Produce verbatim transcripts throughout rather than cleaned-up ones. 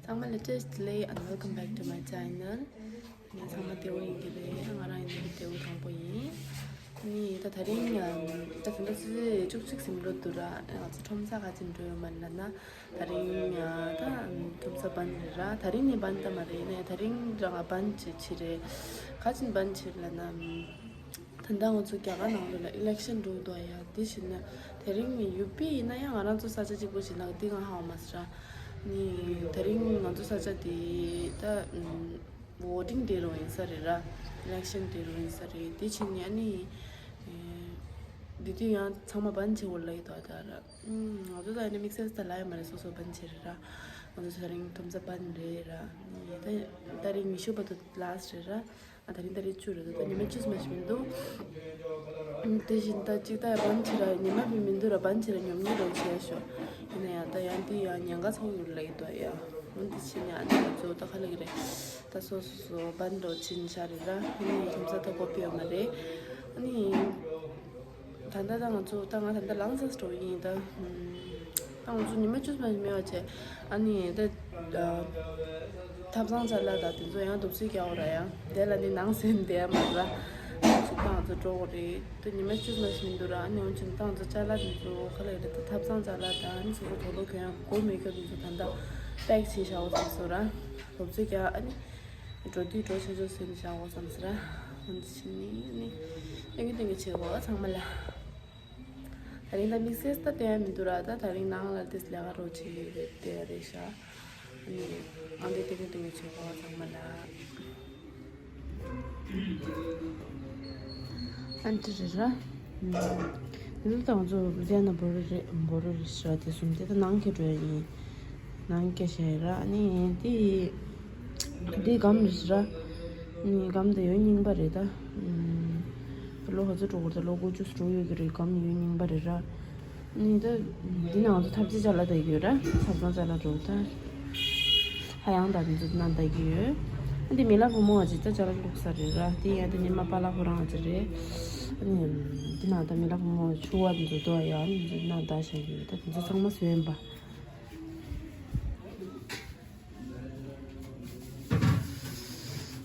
ཚང་མ་ལ་བཀྲ་ཤིས་བདེ་ལེགས། And welcome back to my channel. ངས་ཚང་མ་བདེ་པོ་ཡིན་གྱི་རེད། ང་རང་ཡིན་གྱི་བདེ་པོ་དང་པོ་ཡིན། ནི་ད་དེ་རིང་ཨམ། ད་དེ་འདྲ་ཚེས་བཅུ་གཅིག་ཟིན་འགྲོ་འདུག་ར། ང་ཚོ་ཁྲོམ་ས་ག་ཅིག་འགྲོ་ཡོད་མ་རེད་ལབ་ན། དེ་རིང་ཨ། ད་ཁྲོམ་ས་བན་རེད་ར། དེ་རིང་ནི་བན་ད་མ་རེད། ནས་དེ་རིང་རང་ང་བན་ཅིག་ཅིག་རེད། ག་ཅིག་བན་ཅིག་ལབ་ན། ད་ལྟ་ང་ཚོ་རྒྱ་གར་ནང་ལོགས་ལ་ཨི་ལེག་ཤན་འགྲོ་འདུག་ཡ། དེ་བཞིན་ནི་དེ་རིང་ནི་ཡུ་པི་ཡིན་ན་ཡང་ང་རང་ཚོ་ས་ཆ་གཅིག་པོ་ཞིག་ནང་དེ་ང་ཧ་གོ་མ་སོང་ར། ནི་དེ་རིང་ང་ཚོ་ས་ཆ་དེ་ད་ཨམ། བོ་ཊིང་དེ་རུ་ཡིན་ས་རེད་ར། ཨི་ལེག་ཤན་དེ་རུ་ཡིན་ས་རེད། དེ་བཞིན་ནི་ཨ་ནི་ཨེ། འདི་དུས་ཡང་ཚང་མ་བན་བྱེད་དགོས་ལབ་ཡོད་དོ་ད་ར། ཨམ། ང་ཚོ་ད་ཨ་ནི་དམིགས་བསལ་ད་ལབ་ཡ་མ་རེད། སོ་སོ་བན་བྱེད་རེད་ར། ང་ཚོ་དེ་རིང་ཁྲོམ་ས་བན་རེད་ར། ནི་ད་དེ་རིང་ཉི་ཤུ་བར་དུ་ལཱ་སི་ཊི་རེད་ར། ཨ། དེ་རིང་ཏ་རིག་བཅུ་རེད་འདུག་ད་ཉི་མ་བཅུ་ཙམ་ཞིག་མི་འདུག་དེ་བཞིན་ད་ཅིག་ད་ཡ་བན་ཆེ་ར་ཉི་མ་བི་མི་འདུག་ར། བན་ཆེ་ར་ཉོབ་ཉོབ་རོ་བྱས་ཤོག་ཡིན་ན་ཡང་ད་ཡང་དེ་ཡང་ཉེན་ཁ་ཚོགས་ཡོད་ལེ་འདུག་ཡ། འོན་ཏེ་ཕྱིན་ཡ་ཨ་ནི་ང་ཚོ་ད་ག་ལ་གི་རེད། ད་སོ་སོ་སོ་བན་རོ་ཕྱིན་ཤ་རེད་ར། ཨ་ནི་ཁྲོམ་ས་ད་གོ་པི་ཡོད་མ་རེད། ཨ་ནི། ད་ལྟ་ད་ང་ཚོ་ད་ང་ད་ལྟ་ལང་ཚ་འགྲོ་ཡིན་ད། ད་ང་ཚོ་ཉི་མ་བཅུ་ཙམ་མེད་པ་བྱས། ཨ་ནི་ད་ཐབ་ཚང་ཅ་ལག་ད་དེ་ཚོ་ཡང་རྡོབ་རྩིས་རྒྱག་འོ་ར་ཡང་དེ་ལ་ནི་ནང་སེམས་བསྡད་མ་ར། ང་ཚོ་ད་ང་ཚོ་འགྲོ་དགོས་རེད། ད་ཉི་མ་བཅུ་ཙམ་ཞིག་མི་འདུག་ར། ཨ་ནི་འོན་ཀྱང་ད་ང་ཚོ་ཅ་ལག་དེ་ཚོ་ག་ལ་ཡོད་རེད། ད་ཐབ་ཚང་ཅ་ལག་ད་ཨ་ནི་སོ་སོ་དུག་ལོག་གྱོན་ཡང་གོ་མེད་སྐབས་དེ་ཚོ་ད་ལྟ་པེག་བྱས་བཞག་འོ་བསམ་སོང་ར། རྡོབ་རྩིས་རྒྱག་ཨ་ནི། འགྲོ་དུས་འགྲོ་ཆོག་ཆོག་ཟིན་བཞག་འོ་བསམ་ཟེར། འོན་ཏེ་ཕྱིན་ནི་ནི་ཏན་གི་ཏན་གི་བྱེད་དགོས་ཚང་མ་ལ། དེ་རིང་ད་དམིགས་བསལ་ད་བསྟན་ཡ་མི་འདུག་ར། ད་དེ་རིང་ནང་ལ་ཏིས་ལས་ཀ་རོ་བྱེད་ཡོད་རེད་བསྟན་ཡ་རེད་ཤག་ཨ་ནི་ཨང་དེ་ཏན་གི་ཏན་གི་བྱེད་དགོས་ཚང་མ་ལ། ཨན་ཏི་རེད་ར། འདི་ལ་ད་ང་ཚོ་ལུ་དྷི་ཡ་ན་བོ་རོ་རེད། བོ་རོ་རེད་ཤག་དེ་གསུམ་དེ་ད་ནང་གི་འགྲོ་ཡ་ཡིན། ནང་སྐད་བཤད་ར། ཨ་ནི་དེ་དེ་སྒམ་རེད་ར། ཨ་ནི་སྒམ་དེ་ཡོད་རྙིང་པ་རེད་ད། ཨམ། ལོ་ག་ཚོད་འགྲོ་གི་རེད། ད་ལོ་དགུ་བཅུ་ཙམ་འགྲོ་ཡོད་ཀྱི་རེད། སྒམ་ཡོད་རྙིང་པ་རེད་ར། ཨ་ནི་ད་འདི་ནང་དུ་ཐབ་ཚང་ཅ་ལག་ད་ཡོད་ར། ཐབ་ཚང་ཅ་ལག་འགྲོ་ད། ཧ་ཡང་ད་འདི་ཚོ་ནང་ད་ཡོད། ཨ་འདི་མི་ལ་བུ་མོ་བ་ཅིག་ད་ཅ་ལག་བླུགས་ས་རེད་ར། དེ་ཡང་དེ་ཉི་མ་པཱ་ལགས་ཁོ་རང་བ་ཅིག་རེད། ཨ་ནི་འདི་ནང་ད་མི་ལ་བུ་མོ་ཕྱུ་པ་འདི་ཚོ་ད་ཡང་འདི་ཚོ་ནང་ད་བཞག་ཡོད། ད་འདི་ཚོ་ཚང་མ་བཟོས་ཡིན་པ།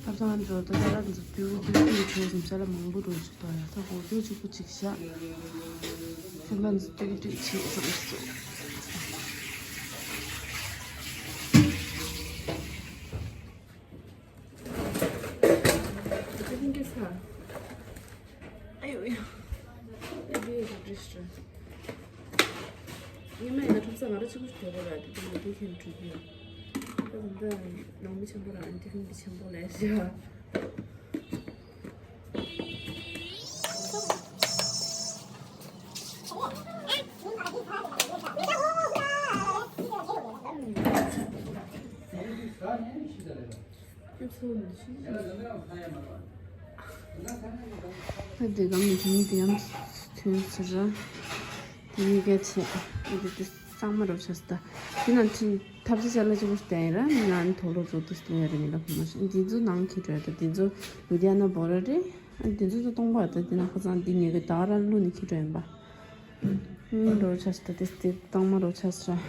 ཐབ་ཚང་འགྲོ་ད་ཅ་ལག་འདི་ཚོ་སྟོད་སྟོད་སྟོད་བྱས་ཟིན། ཅ་ལག་མང་པོ་འགྲོ་ཅིག་ད་ཡ་ད་གོ་སྟོད་གཅིག་པུ་ཅིག་བཞག་སེམས་པ་འདི་སྟོད་སྟོད་བྱས་ཙམ་སོ། ཨ་ཡོ་ཡོ། ཨ་འདི་རེད་རེད། ཉི་མ་ཡིན་ན་ཁྲོམ་ས་ང་རང་གཅིག་པུ་ཞིག་སྡོད་དགོས་ར། དེ་དུས་མི་དེ་ཁྱེད་འགྲོ་གི་ཡོད། ད་ད་ནང་མི་ཆེན་པོ་ར་ཨན་ཏི་ཁང་གི་ཆེན་པོ་ལས་ཤག་ད་དེ་གམ་ནས་དེ་ནི་དེ་ཡང་ཐོན་ཟེར་ར། དེ་ནི་གལ་ཆེ། ཨ་དེ་དེ་གཙང་མ་རོ་ཆགས་སོང་ད། དེ་ན་ཐབ་ཚང་ཅ་ལག་གཅིག་པུ་བསྟན་ཡིན་ར། ང་ནི་དུག་ལོག་བཙོག་ཏུ་བསྟན་ཡ་རེད། མི་ལ་བུ་མོ་ཞིག་འདི་ཚོ་ནང་འཁྱེར་འགྲོ་ཡ་ད། འདི་ཚོ་ལུ་དྷི་ཡ་ན་བོ་རོ་རེད། ཨ་འདི་ཚོ་ད་སྟོང་པ་ད། འདི་ན་ཁ་སང་འདི་ཉོས་གི་ད་ར་བླུགས་ནས་འཁྱེར་འགྲོ་ཡིན་པ། ཨུམ་རོ་ཆགས་སོང་ད། དེ་དེ་གཙང་མ་རོ་ཆགས་སོང་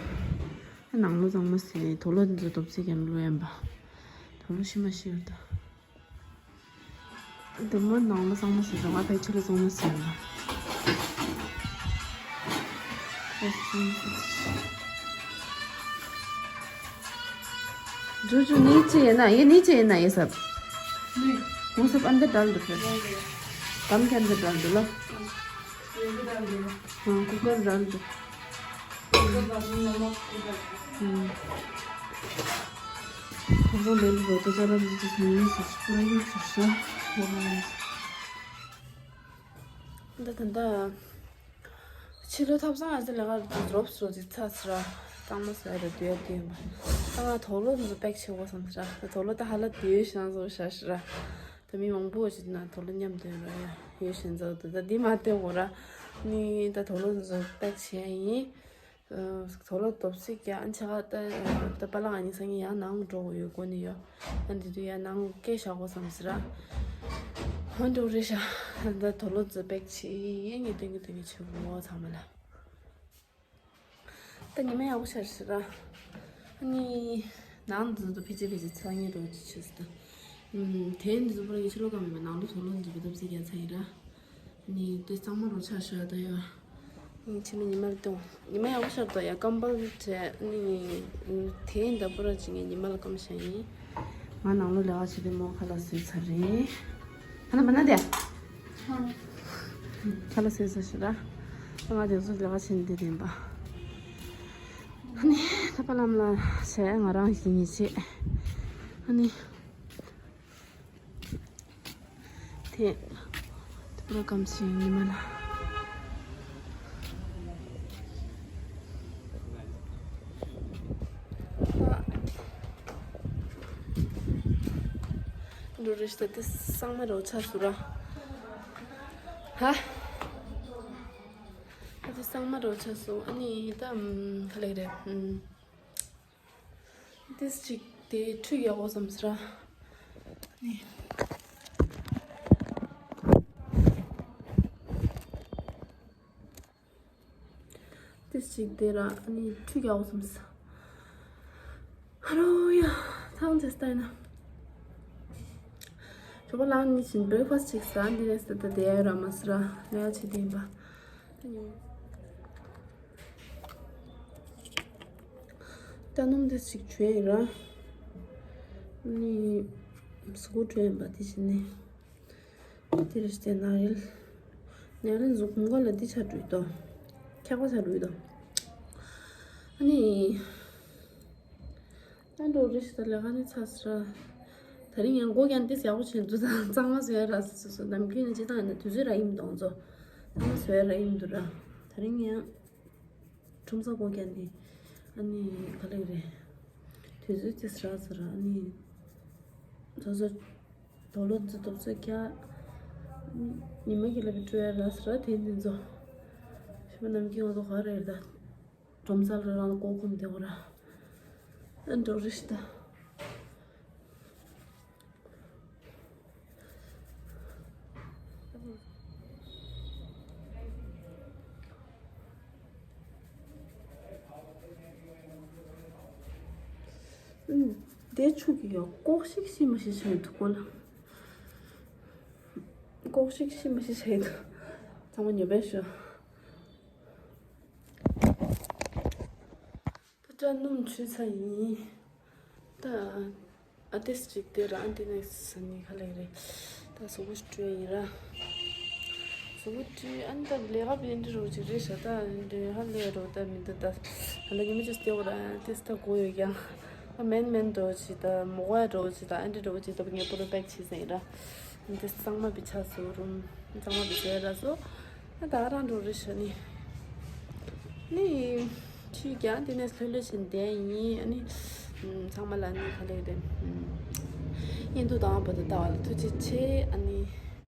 ར། ནང་ལོགས་གཙང་མ་ཟེར། དུག་ལོག་འདི་ཚོ་རྡོབ་རྩིས་རྒྱག་ནས་བླུགས་ཡིན་པ། དུག་ལོག་ཤི་མ་ཤི་ཡོད་ད། དེ་མོ་ནང་ལོགས་གཙང་མ་ཟེར་ར། ང་ཕལ་ཆེར་གཙང་མ་ཟེར་ཡིན་པ། जो जो नीचे है ना, ये नीचे है ना, ये सब। नहीं। वो सब अंदर डाल दो फिर। नहीं, नहीं। कम के अंदर डाल दो लो। ये भी डाल दो। हाँ, कुकर डाल दो। कुकर डाल दो, नमक भी डाल दो। हम्म। वो ले लो, तो जरा भी जिसमें नहीं, पूरा यूज़ कर सकते हैं। ད་ད་ད། ཕྱི་ལོ་ཐབ་ཚང་ཨ་ཙི་ལས་ཀ་རོབ་རོབ་ཅིག་ཚ་ཚ་ར། གཙང་མ་ཟ་ར་སྡོད་ཡ་དེ་ཡིན་པ། ད་ང་དུག་ལོག་འདི་ཚོ་པེག་བྱེད་དགོས་བསམ་ཚ་ར། ད་དུག་ལོག་ད་ཧ་ལ་དེ་ཡོད་ཤང་བཟོ་ཤ་ཤ་ར། ད་མི་མང་པོ་ཞིག་ན་དུག་ལོག་མཉམ་དུ་ཡོད་ར་ཡ། ཡོད་ཤང་བཟོ་དུ་ད་འདི་མ་སྟོན་དགོས་ར། ནི་ད་དུག་ལོག་འདི་ཚོ་པེག་བྱེད་ཡ་ཡིན། དུག་ལོག་རྡོབ་རྩིས་རྒྱག་ཨ་ཆ་ག་ད་ད་པཱ་ལགས་ཨ་ནི་སང་ཉིན་ཡང་ནང་འགྲོ་དགོས་ཡོད་དགོས་ནི་ཡོད། ཨ་འདི་དུས་ཡང་ནང་སྐད་བཞག་དགོས་བསམ་ཟེར་ར། ཧོན་འགྲོ་རེད་ཤག་ད་དུག་ལོག་འདི་ཚོ་པེག་བྱེད་ཡས་ངས་སྟོན་གི་སྟོན་གི་བྱེད་དགོས་ཚང་མ་ལ། ད་ཉི་མ་ཡག་པོ་ཆགས་ཤག་ར། ཨ་ནི། ནང་འཛུལ་དུ་ཕི་ཅི་ཕི་ཅི་ཚང་ཡིན་རོ་ཅི་ཆུ་སྟ། དེ་འདི་ཚོ་པར་ཡི་ཆུ་ལོ་ག་མེད་པ་ནང་ལོ་ཐོ་ལོ་འཛུལ་བི་དབ་ཟི་རྒྱ་ཚ་ཡི་ར། ནི་དེ་གཙང་མ་རོ་ཆ་ཤ་ད་ཡོ། ནི་ཆི་ལི་ཉི་མ་ལ་ཏོ། ཉི་མ་ཡག་པོ་ཤར་ཏོ་ཡ་སྐམ་པ་ལ་ཆེ་ནི། དེ་འདི་པར་ཅི་ངས་ཉི་མ་ལ་སྐམ་ཤ་ཡིན། ང་ནང་ལོ་ལས་ཀ་བྱེད་དེ་མོ་ཁ་ལག་བཟོས་ཚར་རེད། ཧ་ན་མ་ན་དེ། ཁ་ལག་བཟོས་ཚར་ཤི་ར། ང་དེ་ཚོ་ལས་ཀ་བྱེད་འདི་དེ་ཡིན་པ། ཨ་ནི་ད་པ་ལམ་ལ་བྱས་ང་རང་ཞིག་ཉིད་བྱེད། ཨ་ནི་དེ་དེ་པོ་ར་སྐམ་ཞིག་ཉི་མ་ལ། འགྲོ་རེ་ཞིག་ད་དེ་གཙང་མ་རོ་ཆགས་སུ་ར། ཧ། ད་དེ་གཙང་མ་རོ་ཆགས་སུ་ཨ་ནི་ད་ཨམ་ག་ལེགས་རེད་ཨམ། ཏིས་ཅིག་དེ་ཁྲུས་ཡག་པོ་བསམ་སྲ། ནི། ཏིས་ཅིག་དེ་ར་ནི་ཁྲུས་ཡག་པོ་བསམ་ས། ཧ་རོ་ཡ། ཐང་ཅེ་སྟ་ཡིན་ན། ཞོགས་པ་ལངས་ནི་བཞིན་བྷེག་ཕ་སི་ཅིག་ཟ་འདི་ནས་སྟ་ད་དེ་ཡ་ར་མ་སྲ་ལས་ཡ་ཆེ་དེ་ཡིན་པ། ད་ཉོ། ད་སྣུམ་དེ་ཅིག་བྱོས་ཡིན་ར། ནི་སུ་གོ་བྱོས་ཡིན་པ་དེ་བཞིན་ནི། དེ་རེ་ཞིག་ནག་རིལ། ནག་རིལ་གཟུགས་གོང་ཀ་ལ་འདི་ཆ་འགྲོས་དོ། འཁྱག་པ་ཆ་འགྲོས་དོ། ཨ་ནི། ཨ་འགྲོ་རེ་ཞིག་ད་ལས་ཀ་ནི་ཚ་སི་ར། ད་རིང་ཡང་སྒོ་ཀྱང་ཏིས་ཡག་པོ་བྱེད་འདུག་ད་གཙང་མ་བཟོས་ར་སོ་སོ་ནམ་རྒྱུན་ནི་ཅི་ད་ཡིན་ན་དུས་ཚོད་ར་ཡིན་མི་འདུག་ཚོ། གཙང་མ་བཟོས་ར་ཡིན་འདུག་ར། ད་རིང་ཡང་། ཁྲོམ་ས་སྒོ་ཀྱང་ནི། ཨ་ནི་ག་ལེགས་རེད། དུས་ཚོད་ཅི་སི་ར་སི་ར་ཨ་ནི། ཚོ་ཚོ། དོ་ལོ་ཚོ་དོ་ཚོ་ཀྱ། ཉི་མ་གི་ལ་བི་ཀྲུ་ཡ་ར་སི་ར་དེ་འདི་ཚོ། ཤི་མ་ནམ་རྒྱུན་ང་ཚོ་ག་རེ་རེད་ད། ཁྲོམ་ས་ལ་རང་ལ་ཀོ་ཁུམ་དེ་གོ་ར། ཨ་འགྲོ་རེ་ཞིག་ད། དེ་ཆུ་གི་ཡོ་ལྐོག་ཤིག་ཤི་མ་ཤི་ཆ་ཡི་འདུག་གོ་ལ། ལྐོག་ཤིག་ཤི་མ་ཤི་ཆ་ཡི་འདུག་ཚང་མ་ཉོ་པས་ཤོ། ད་ཅ་སྣུམ་བྱུས་ཚ་ཡིན། ད་ཨ་ཏིས་ཅིག་དེ་རང་དེ་ནས་ནི་ག་ལེགས་རེད། ད་གཟུགས་པོ་བཀྲུས་ཡིན་ར། གཟུགས་པོ་བཀྲུས་ཨ་ནི་ད་ལས་ཀ་བི་འདི་རོ་ཅིག་རེད་ཤ་ད་འདི་ཧ་ལས་རོ་ད་མི་འདུག་ད་ཧ་ལས་ཉི་མ་ཅིག་སྟེ་འོ་ར་ཏིས་ད་གོ་ཡོད་ཀྱང་ཨ་མེན་མེན་རོ་ཅིག་ད་མོ་ག་རོ་ཅིག་ད་ཨ་འདི་རོ་ཅིག་ད་ངས་པོ་རོ་པེག་བྱས་ཟིན་ར། འདི་གཙང་མ་བི་ཆ་སོ་རུམ་གཙང་མ་བི་ཟེར་ར་སོ། ད་རང་འགྲོ་རེ་ཤ་ནི། ནི། ཆུ་རྒྱང་དེ་ནས་ལྷོད་ལྷོད་བཞིན་བསྡད་ཡིན་ཨ་ནི། ཚང་མ་ལ་ནི་ག་ལེགས་རེད། ཡིན་དུ་དང་བ་དུ་ལྟ་བ་ལ་ཐུགས་རྗེ་ཆེ་ཨ་ནི།